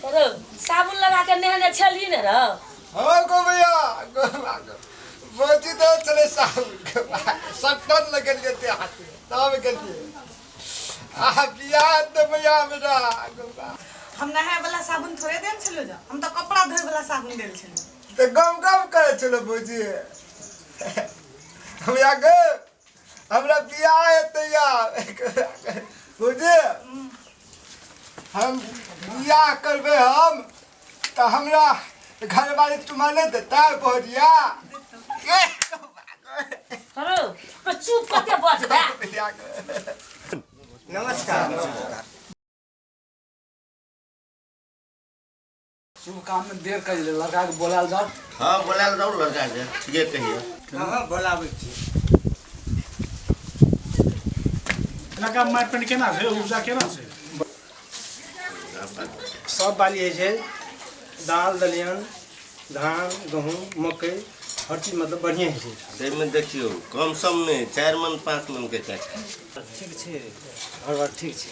रौ साबुन लगा के नहेने छलही ने रौ? हाँ गो भैया गो भौजी दे छलै साबुन सट्टन लगेलियै ते हाथ तब गेलियै आ बियाह तऽ भैया हमरा गो बा। हम नहाय वाला साबुन थोड़े देल छलौ जा, हम तऽ कपड़ा धोय वाला साबुन देल छलौ। तऽ गम गम करै छलै भौजी भैया गे, हमरा बियाह हेतै यार भौजी। हम बियाह करबै हम तऽ हमरा घरवाली चुमा नहि देतै भौजिया? हरो तो चुप कते बजबे। नमस्कार नमस्कार। शुभ काम में देर कर ले, लड़का के बोलाल जाओ। हाँ बोलाल जाओ लड़का के, ठीके कहिए। हाँ बोलाबै छी। लड़का मारि पेंट केना छै, उपजा केना छै? सब बाली होइ छै, दाल दलिहन धान गहूम मकई हर चीज मतलब बढ़िआँ होइ छै। ताहिमे देखियौ कम सम नहि 4 मन 5 मन के चाही। ठीक छै, घर बार ठीक छै।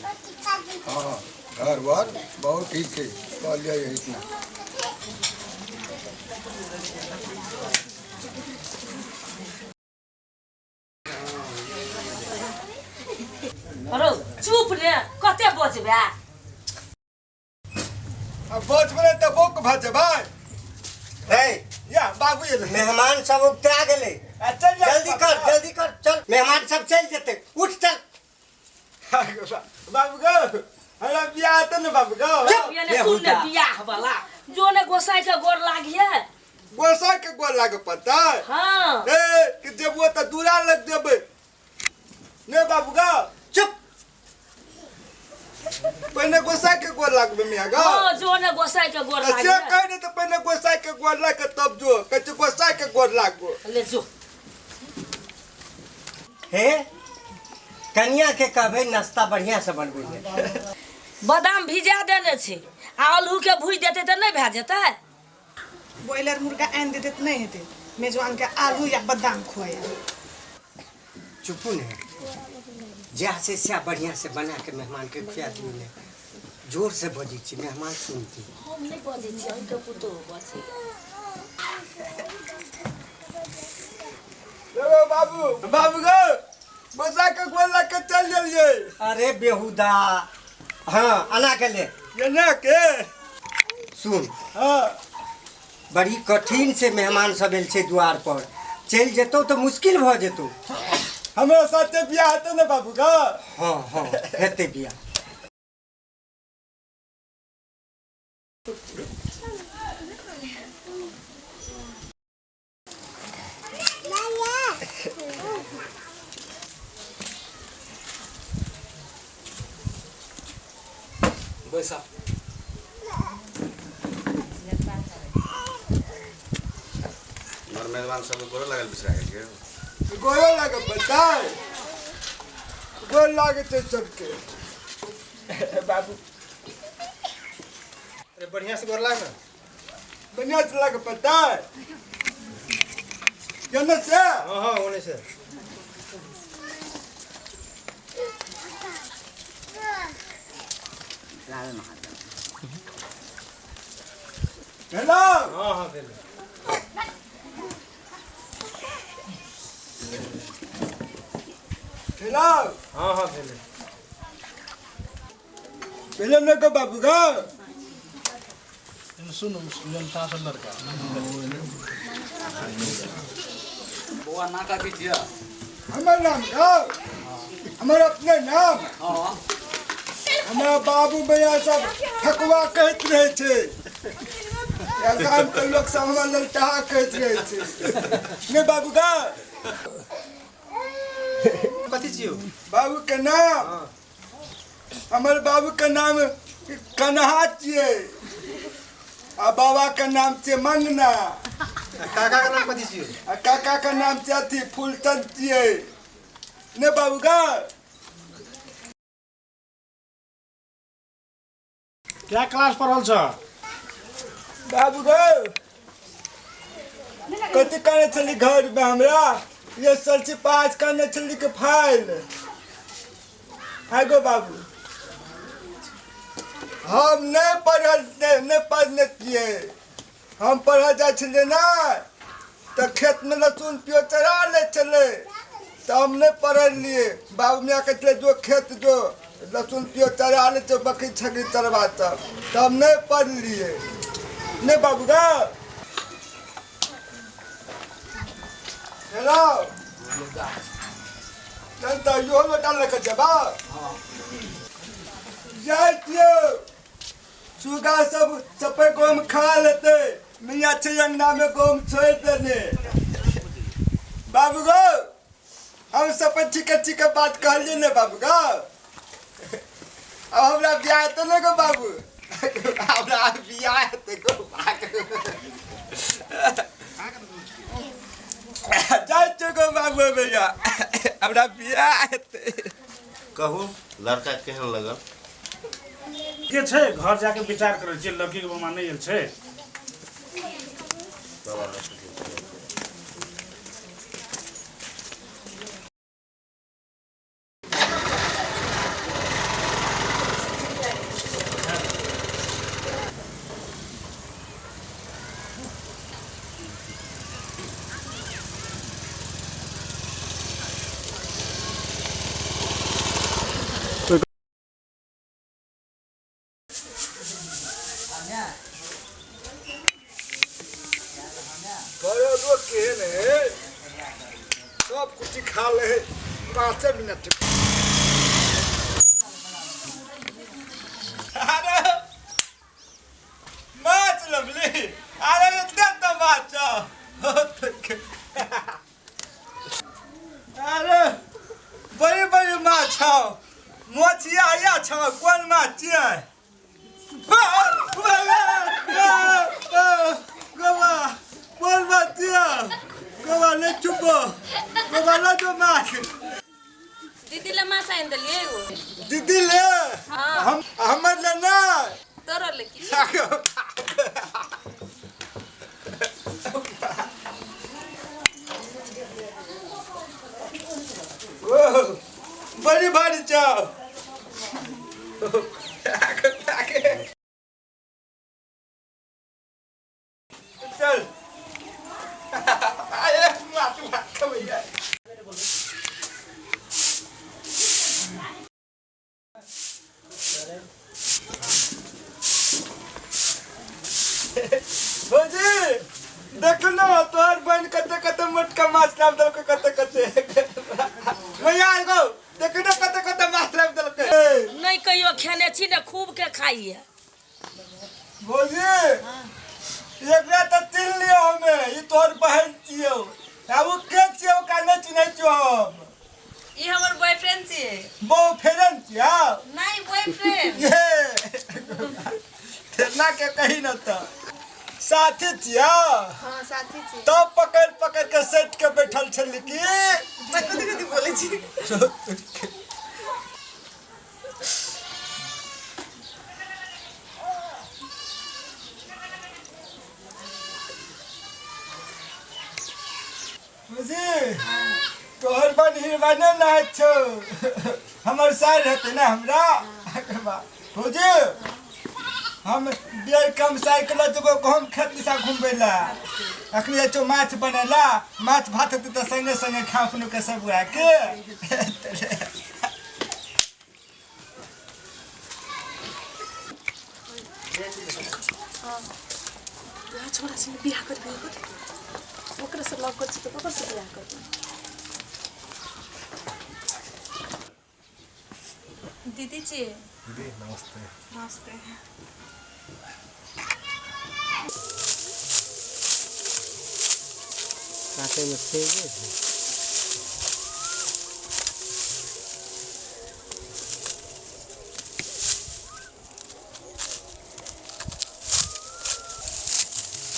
हाँ घर बार बहुत ठीक छै, कहलियै इतना। हरो चुप रे, कते बजबे? आ बचबे तऽ बौक भऽ जेबै। हे या बाबू एलै, मेहमान सब उगता गेलै। आ चल जा, जल्दी कर जल्दी कर, चल मेहमान सब चलि जेतै, उठ चल। बाबू गो हमरा बियाह हेतै ने बाबू गो? चुप। ये ने सुन ने, बियाह वाला जो ने गोसाई के गोर लागिए। गोसाई के गोर लागे पड़तै? हाँ। ए कि जेबो तऽ दूरा लग जेबै ने बाबू गो? चुप। पहिने गोसाई के गोर लागबै मियाँ गो? हाँ जो ने गोसाई के गोर से लागिए। कहि ने तऽ पहिने गोसाई के गोर लाग के तब जो कहै छै गोसाई के गोर लागबो। ले जो। हे कनिया के कहबै नाश्ता बढ़िया से बनबै ले। बादाम भिजा देने छै आ आलू के भूजि देतै तऽ नहि भए जेतै? ब्रॉयलर मुर्गा आनि देतै तऽ नहि हेतै, मेजबान के आलू या बादाम खुआए। चुपू ने, जएह छै सएह बढ़िया से बना के मेहमान के खुआ दियौ ने। जोर से बजै छी, मेहमान सुनती। हम नहि बजै छी, अहीँके पुतोहु बजैए। चलो बाबू, बाबू गो गोसा के गोर लग के चल गेलियै। अरे बेहुदा, हाँ अना के ले। केना के? सुन। हाँ। बड़ी कठिन से मेहमान सब एल छै द्वार पर, चलि जेतौ तऽ मुश्किल भऽ जेतौ। हमरा साथे बियाह हेतै ने बाबू गो? हाँ हाँ हेतै बियाह। बैसा। मर मेहमान सबके गोर लागल बिसरा गेलियै? गोरो लागे पड़तै, गोर लागे छै सबके बाबू। अरे बढ़िया से गोर लाग ना। बढ़िया से लागे पड़तै केने से? हाँ हाँ ओने से। हेलो। हाँ हाँ भेलै। हेलो। हाँ हाँ भेलै। भेलै ने गो बाबू गो? सुन जनता से लड़का बौआ ना काकी छिया? हमर नाम गो, हमर अपने नाम? हाँ। हमरा बाबू भैया सब ठकुआ कहैत रहै छै, या गाम के लोक सब हमरा ललटहा कहैत रहै छै ने बाबू गा। कथी छियौ बाबू के नाम? हमर बाबू के नाम कन्हा छियै आ बाबा के नाम छियै मंगना। आ काका के नाम कथी छियौ? आ काका के नाम छियै अथी फूलचंद छियै ने बाबू गा। क्या क्लास पढ़ल छ? बाबू गो कथी करने छली घर में? हमरा ये सरसी पास करने छली के फाइल है गो बाबू। हम नहि पढ़ल, नहि पढ़ने छियै। हम पढ़ल जाइ छलियै ने तऽ खेतमे लहसुन पिओ चढ़ा लै छलै, तऽ हम नहि पढ़लियै। बाबू मियाँ कहै छलै जो खेत जो लहसुन पिओ चढ़ा लै छै, बकरी छकरी चरबा सब, तऽ हम नहि पढ़लियै। नहि बाबू गे। हेलो, चल तऽ इहो लोटा लऽ कऽ जेबा। जाइ छियौ, सुगा सब सफे गहूम खा लेतै, मियाँ छै अंगनामे गहूम छोड़ि देने। बाबू गो, हम सब ठीके ठीके बात कहलियै ने बाबू गो? अब हमरा बियाह हेतै ने गो बाबू? हमरा बियाह हेतै गो? जाइ छियौ गो बाबू भैया, हमरा बियाह हेतै। कहू, लड़का केहन लगल? के छै, घर जाके विचार करै छियै। लड़कीके मामा नहि आयल छै। बड़ो लोग केहन है, सब कुछ खा ले है 5 मिनट। अरे माछ लवली, अरे इतना तो माछ छौ। अरे बड़ी बड़ी माछ छौ, मोचिया या छौ, कोन माछ छियै? गोबा, कोन माछ छियै गोबा? ले चुपो गोबा, ले जो माछ। दीदी ले माछ आनि देलियै एगो। दीदी ले? हाँ। हम हमर ले ना। तोरो ले की? ओ बड़ी भारी छौ। चल, अरे माछ माछ खबैया। भौजी, देख न तोहर बहिन कते कते मोटका माछ लाबि देलकै, कते कते। भैया गो, देख न कते कते माछ लाबि देलकै। नहि कहियो खेने छी ने, खूब के खाइए। भौजी, एकरा तऽ चिन्ह लियौ हमे, ई तोहर बहिन छियौ। आ ओ के छियौ? ओकरा नहि चिन्है छियौ हम। ई हमर बॉयफ्रेंड छियै। बहु फेरन छियौ? नहि, बॉयफ्रेंड। ये केना के कही न, तऽ साथी छियौ? हाँ, साथी छी। तब पकड़ पकड़ के सेट के बैठल छली की? कथी कथी बोलै छी? बुझी, तोहर बड़ हिरवाने नाच छौ, हमर सार हेतै ने हमरा। भौजी, हम बियर कम साइकिल जेबो गहूम खेत दिशा घुमबै ला। अखनी जाइ छौ माछ बनेला, माछ भात हेतै तऽ संगे संगे खा अपनो के सब गोरा के। वएह छोड़ा छै ने, बियाह करबै कथी? ओकरा से लव कर छी तऽ ककर से बियाह करबै? दीदी छियै। दीदी, नमस्ते। नमस्ते। काटैमे तेजे छै।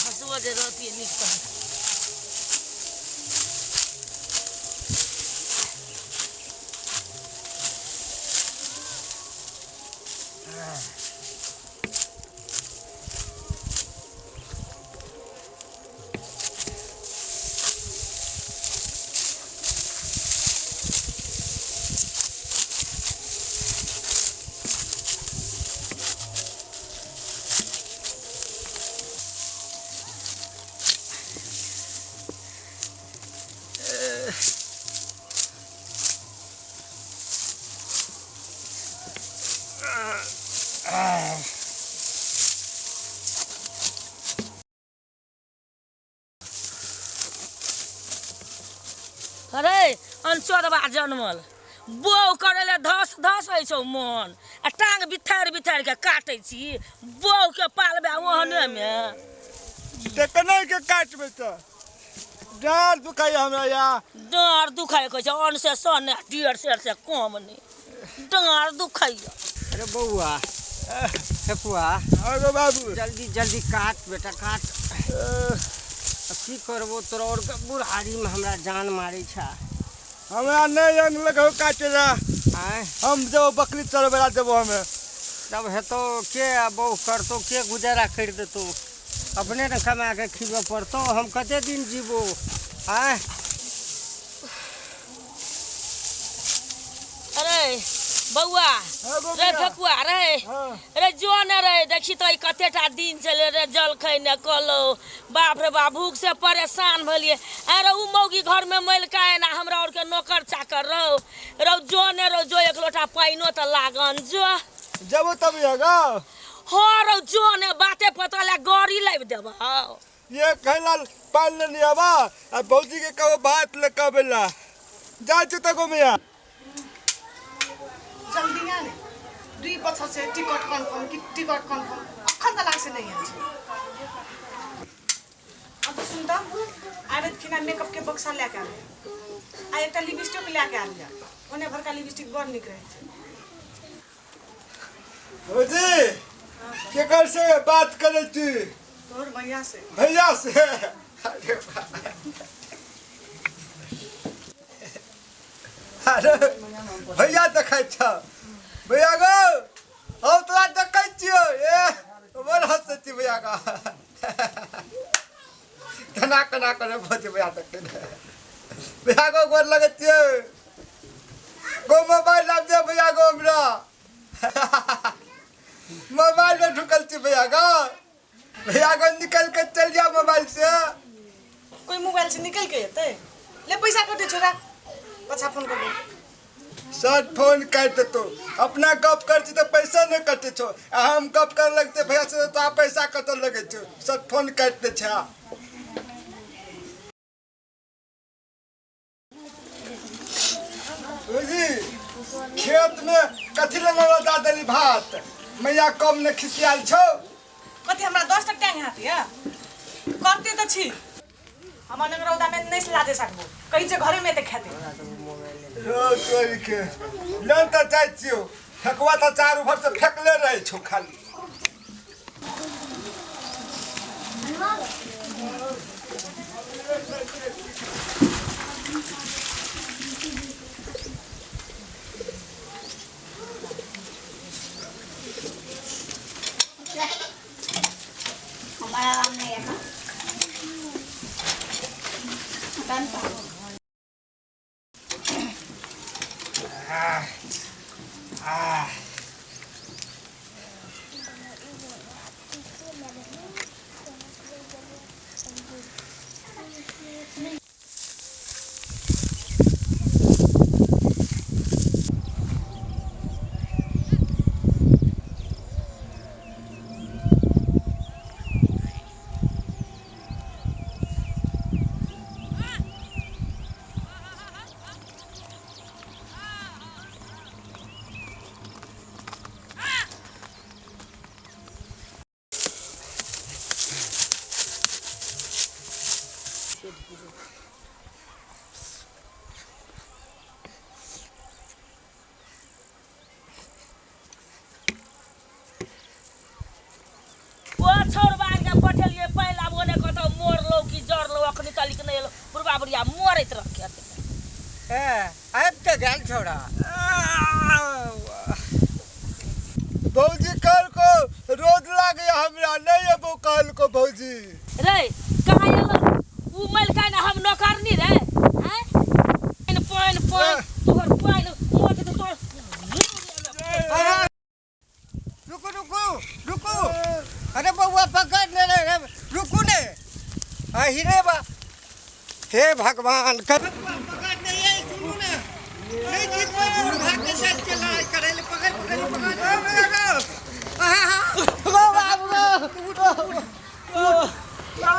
हँसुआ जे रहतियै नीक तऽ। अरे अनचोदबा जनमल बौ करै लए धस धस होइ छौ मन आ टांग बिथारि बिथारि के काटै छी बौ के पालबे ओहने मे। तऽ केना के काटबै तऽ डाँर दुखाइए हमरा या। डाँर दुखाइ कहै छै अन्न से सन डेढ़ सेर से कम नहि डाँर दुखाइए। अरे बौआ फेकुआ अरे बाबू जल्दी जल्दी काट बेटा काट। की करबो तोरा और बुढ़ारी में हमरा जान मारे छा। हमरा नहीं अंग लगो काटे ला। आय हम जब बकरी चरबे ला देबो हमें तब हेतो के बहु करतो के गुजारा कर देतो अपने न कमा के खिबे पड़तो हम कते दिन जीबो। आय अरे बौआ रे फेकुआ रे अरे जो न रे देखी तो कतेटा दिन चले रे जलखै ने कलो बाप रे बाप भूख से परेशान भेलिए। अरे उ मौगी घर में मलिका ना हमरा और के नौकर चाकर रहो रहो जो ने रहो जो एक लोटा पाइनो तो लागन जो जब तब होगा हो रहो जो ने बाते पता ला गड़ी लाबि देबो। ये कहला पान लेनी आबा आ भौजी के कहो भात ले कबेला जा छु त गोमिया जल्दी आ ने 2 बছर से टिकट कन्फर्म कि टिकट कन्फर्म अखन त लाग्छ नहीं आन्छ। अब सुन त आबेत खिना मेकअप के बक्सा ल्याके आबे आ एकटा लिपस्टिक ल्याके आबि ओने भरका लिपस्टिक बड़ निक रहै छै। भौजी केकर से बात करै छी? तोहर भैया से। भैया से? अरे भैया देखै छ भैया गो हम तोरा देखै छियौ ए बड़ हँसै छी भैया गो केना केना करे भौजी भैया देखै भैया गो गोर लगै छियौ गो मोबाइल आबि दे भैया गो हमरा मोबाइल में ढुकल छी भैया गो भैया गो निकल के चल जा मोबाइल से। कोई मोबाइल से निकल के एतै ले पैसा कटे छोरा अच्छा फोन कर सर फोन काट देतो अपना गप कर छी त पैसा नहीं कटे छो आ हम गप कर लगते भैया से तो आ पैसा कटल लगे छो सर फोन काट दे छा। बुझी खेत में कथी ले लगा देली भात मैया कम ने खिसियाल छो। कथी हमरा 10 टा टैंग हाथ या करते त छी हम अनंग रौदा में नहीं लाजे सकबो कहीं जे घरे में ते खेते रो तोरी के लन त जाइ छियो फेकवा त चारू भर से फेकले रहै छौ खाली। हमारा काम नहीं है ना मरैत रह खेत ए आबि तऽ गेल छोड़ा। भौजी कल को रोज लागे हमरा नहीं अबो कल को भौजी रे कहाँ एलो उ मलका ना हम नौकरनी रे हैं पानि पानि तोहर पानि मोट तो तोर। रुको रुको रुको अरे बउआ पकड़ ले रे रुको ने अही रे बा हे भगवान कर पकड़ नहीं है सुनू ने नहीं जीत में दूर भाग के साथ चला करे ले पकड़ पकड़ पकड़ गो बाबू गो चल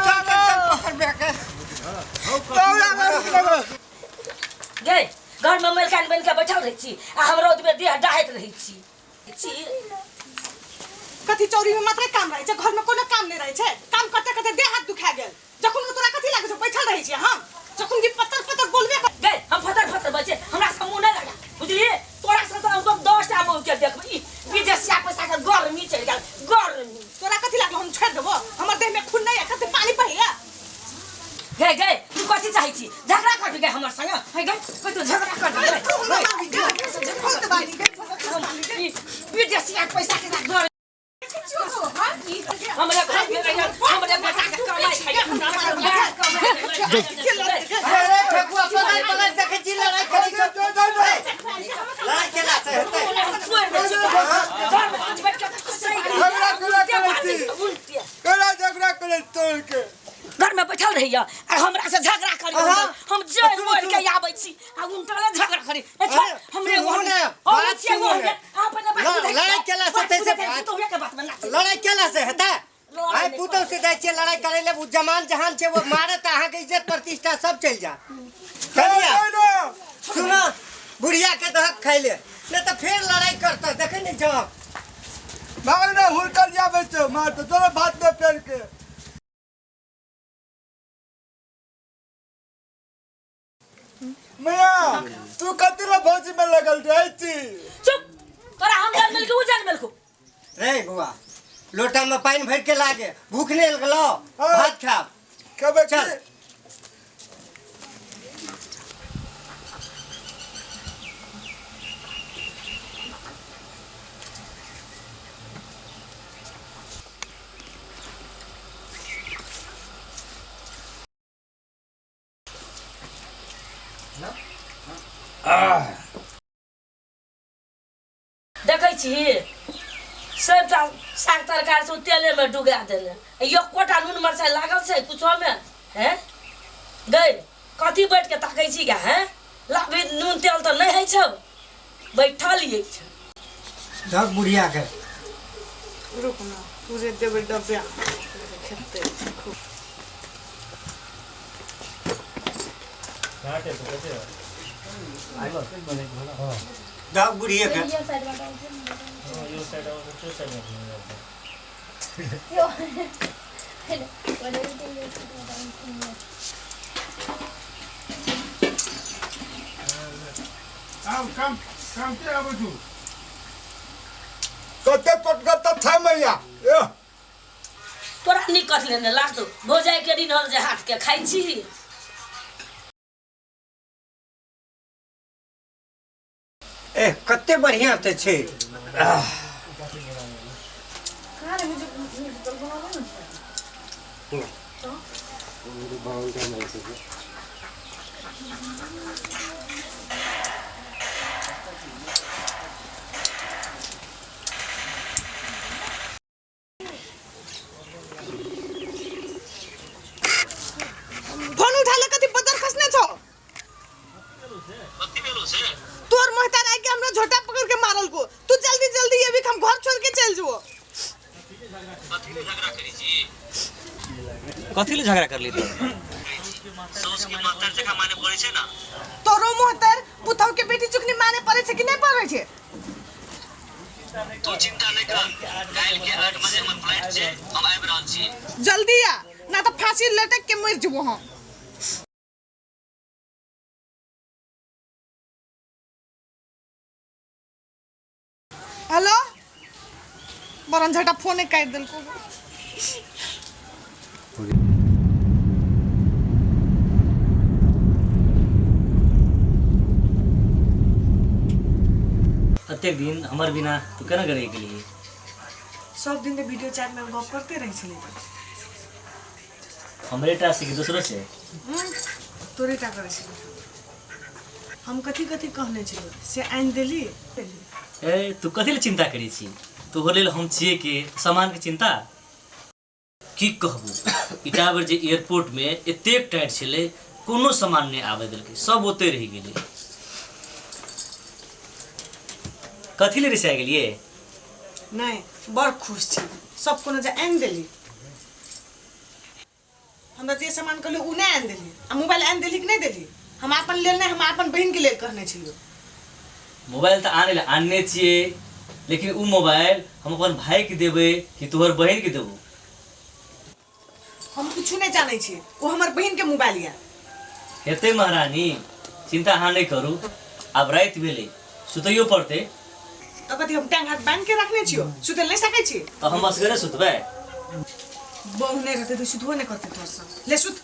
चल चल पकड़ बे के घरमे मलकान बनि के बैठल रहै छी आ हम रौदमे देह डाहैत रहै छी छी। कथी चौरी में मात्र काम रहै छै, घर में कोनो काम नहीं रहै छै। काम करते करते देह हाथ दुखा गेल। जखन के तोरा कथी लागै छौ बैठल रहै छी हम, जखन कि पत्थर पत्थर बोलबे कर। गै हम फतर फतर बजे हमरा से मुंह नहीं लगा बुझलिए। तोरा से तो हम 10 टा मुंह के देखबै। ई विदेशिया पैसा के गर्मी चलि गेल गर्मी। तोरा कथी लागल हम छोड़ि देबो? हमर देह में खून नहीं है, कते पानी बहैया। गै गै तू कथी चाहै छी? झगड़ा करबी गै हमर संगे? है गै कह तू झगड़ा करबी गै। विदेशिया पैसा के गर्मी हमरे घर में रहिया, हमरे बेटा के कमाई खाइया, हमरा कमाई। अरे ठकुआ पकड़ पकड़ देखै छी लड़ाई करै छौ। लड़ाई केला से हेतै? झगड़ा केला करै छी? केला झगड़ा करै तोड़ के घर में बैठल रहिया आ हमरा से झगड़ा करी। हम जेल मोड़ के आबै छी आ उनटा झगड़ा करी। ए छोड़ हमरे लड़ाई केला से तैसे लड़ाई केला से हेतै? आइ पुतहु से जाइ छियै लड़ाई करै ले, उ जमान जहान छै वो मारत अहाँके इज्जत प्रतिष्ठा सब चलि जायत। सुनो बुढ़िया के दहक खाइ ले, नहीं तऽ फेर लड़ाई करतऽ। देखै नहि छौ भाग ना हुड़कल जाबै छौ मारतौ तोरा भात में पेड़ के। मैया तू कथी रे भौजी में लगल रहै छी? चुप तोरा हम जान मिलके उ जान मिलको। रे बुआ लोटा में पानि भरि के लागे, भूख नहीं लगलो भात खाब खेबै। चल देखै छी सबटा साग तरकारी सब तेले में डुबा देने, एकोटा नून मरचाइ लागल छै कुछो में? हैं गै कथी बैठ के ताकै छी गे? हैं लाभी नून तेल तऽ नहि होइ छौ, बैठल अछि। धक बुढ़िया के रुक ना पूरे देबै डब्बा खेतै खूब। धक बुढ़िया के काम काम काम के आबै छौ? कते पटका त छै मैया। ए तोरा नीक कथी लेने लागतौ? भौजाई के दिन हल जे हाथ के खाइ छी। ए कते बढ़िया तऽ छै। फोन उठा ले, कथी बदर खसने छौ? तोर मोहतार आके हमरा झोटा पकड़ के मारल को। तू जल्दी जल्दी ये भी हम घर छोड़ के चल जुओ। कथी ले झगड़ा कर ली तू? तोरो मोहतार पुतहु के बेटी चुकनी माने पड़े छै कि नहीं पड़े छै? तू चिंता नहीं कर, काल्हि के 8 बजे हमर फ्लाइट छै, हम आबि रहल छी। जल्दी आ ना तो फांसी लटक के मर जबो हम। हेलो बरन झटा फोने काटि देलको। अतेक दिन हमर बिना तू केना रहि गेलियै? सब दिन तऽ वीडियो चैट में गप करते रहै छलियै। हमरे टा से कि दोसरो से? तोरे टा करै छलियै। हम कथी कथी कहने छलियै से आनि देली। ए तू कथी ले चिंता करै छी? तोहर लेल हम छियै के सामान के चिंता? की कहबू इटाबर जे एयरपोर्ट में एतेक टाइट छलै, कोनो सामान नहि आबै देलकै, सब ओतै रहि गेलै। कथी ले रिसा गेलियै? नहीं बड़ खुश छी, सब कोनो जे आनि देली। हमरा जे सामान कहलियै उ नहि आनि देली। आ मोबाइल आनि देली कि नहि देली? हम अपन लेल नहि, हम अपन बहिनके लेल कहने छलियौ। मोबाइल तऽ आनै लए आनने छियै, लेकिन ओ मोबाइल हम अपन भाइके देबै कि तोहर बहिनके देबौ? हम किछु नहि जानै छियै, ओ हमर बहिनके मोबाइल यऽ। हेतै महारानी, चिन्ता अहाँ नहि करू। आब राति भेलै, सुतैयो पड़तै। तऽ कथी हम टांग हाथ बान्हि के रखने छियौ, सुतै लए नहि सकै छी? तऽ हम असगरे सुतबै? बहु नहि रहतै तऽ सुतबो नहि करतै तोहर सब। ले सुत।